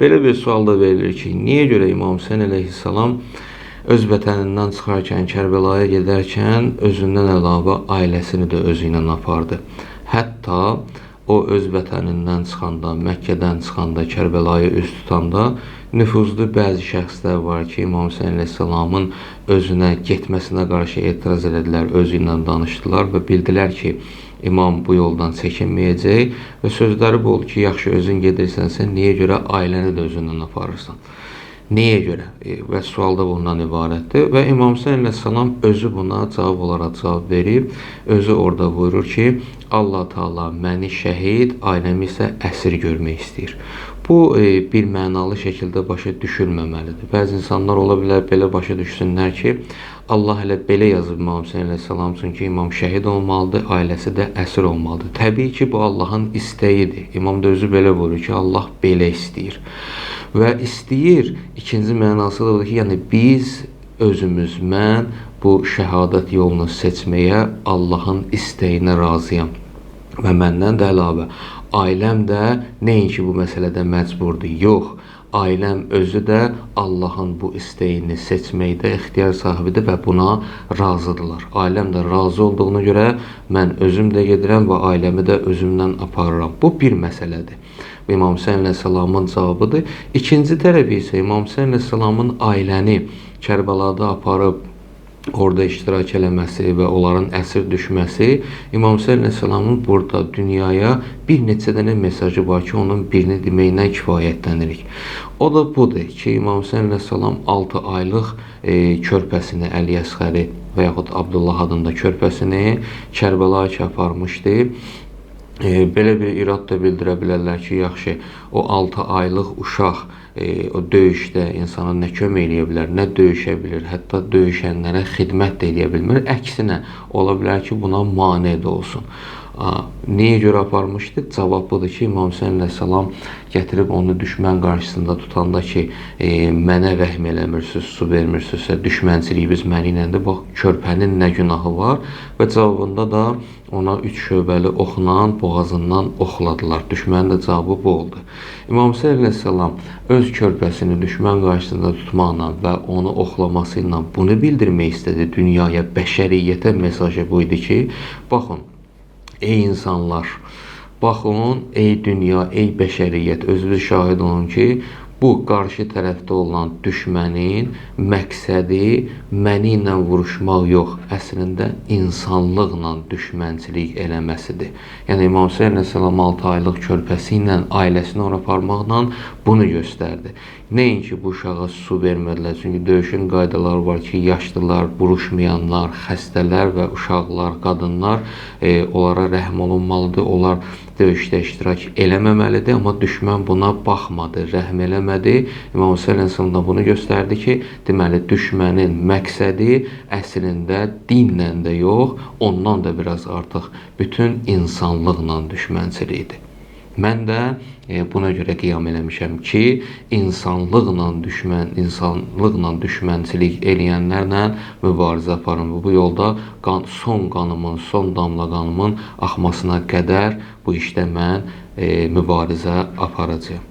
Belə bir sual da verilir ki, niyə görə İmam Hüseyn əleyhissalam öz vətənindən çıxarkən, Kərbəlaya gedərkən özündən əlavə ailəsini də özü ilə apardı? Hətta o öz vətənindən çıxanda, Məkkədən çıxanda, Kərbəlaya üz tutanda nüfuzlu bəzi şəxslər var ki, İmam Hüseyn əleyhissalamın özünə getməsinə qarşı etiraz elədilər, özü ilə danışdılar və bildilər ki, İmam bu yoldan çəkinməyəcək və sözləri bu oldu ki, yaxşı özün gedirsənsə, niyə görə ailəni də özündən aparırsan? Niyə görə? Və sual da bundan ibarətdir. Və İmam Hüseyn əleyhissalam özü buna cavab olaraq cavab verib, özü orada buyurur ki, Allah Teala məni şəhid, ailəmi isə əsir görmək istəyir. Bu bir mənalı şəkildə başa düşülməməlidir. Bəzi insanlar ola bilər belə başa düşsünlər ki, Allah elə belə yazıb İmam Hüseyn əleyhissalam üçün ki, imam şəhid olmalıdır, ailəsi də əsir olmalıdır. Təbii ki, bu Allahın istəyidir. İmam da özü belə buyurur ki, Allah belə istəyir. Və istəyir, ikinci mənası da odur ki, yəni biz özümüz, mən bu şəhadət yolunu seçməyə Allahın istəyinə razıyam. Və məndən də əlavə, ailəm də nəinki bu məsələdə məcburdur, yox, ailəm özü də Allahın bu istəyini seçməkdə ixtiyar sahibidir və buna razıdırlar. Ailəm də razı olduğuna görə mən özüm də gedirəm və ailəmi də özümlə aparıram. Bu bir məsələdir. İmam Hüseyn əleyhissalamın cavabıdır. İkinci tərəfi isə İmam Hüseyn əleyhissalamın ailəni Kərbəlada aparıb orada iştirak eləməsi və onların əsir düşməsi İmam Hüseyn əleyhissalamın burada dünyaya bir neçə dənə mesajı var ki, onun birini deməklə kifayətlənirik. O da budur ki, İmam Hüseyn əleyhissalam 6 aylıq körpəsini, Əli Əsxəri və yaxud Abdullah adında körpəsini Kərbəlaya aparmışdı. Belə bir irad da bildirə bilərlər ki, yaxşı, o 6 aylıq uşaq o döyüşdə insana nə kömək eləyə bilər, nə döyüşə bilir, hətta döyüşənlərə xidmət də eləyə bilmir. Əksinə, ola bilər ki, buna mane də olsun. Niyə görə aparmışdı? Cavab budur ki, İmam Hüseyn əleyhissalam gətirib onu düşmən qarşısında tutanda ki, mənə rəhm eləmirsiniz, su vermirsinizsə, düşmənçiliyiniz məni iləndir, bax, körpənin nə günahı var? Və cavabında da ona 3 şöbəli oxla boğazından oxladılar. Düşmənin də cavabı bu oldu. İmam Hüseyn əleyhissalam öz körpəsini düşmən qarşısında tutmaqla və onu oxlaması ilə bunu bildirmək istədi dünyaya, bəşəriyyətə mesajı bu idi ki, baxın, ey insanlar, baxın, ey dünya, ey bəşəriyyət, özünüz şahid olun ki, bu qarşı tərəfdə olan düşmənin məqsədi məni ilə vuruşmaq yox, əslində insanlıqla düşmənçilik eləməsidir. Yəni İmam Hüseyn əleyhissalam 6 aylıq körpəsi ilə ailəsini ora aparmaqla bunu göstərdi. Nəinki bu uşağa su vermədilər, çünki döyüşün qaydaları var ki, yaşlılar, vuruşmayanlar, xəstələr və uşaqlar, qadınlar onlara rəhm olunmalıdır, onlar döyüşdə iştirak eləməməlidir, amma düşmən buna baxmadı, rəhm eləmədi. İmam Hüseyn əleyhissalam da bunu göstərdi ki, deməli düşmənin məqsədi əslində dinlə də yox, ondan da biraz artıq bütün insanlıqla düşmənçilikdir. Mən də buna görə qiyam eləmişəm ki, insanlıqla düşmənçilik eləyənlərlə mübarizə aparım. Bu yolda son qanımın, son damla qanımın axmasına qədər bu işdə mən mübarizə aparacağam.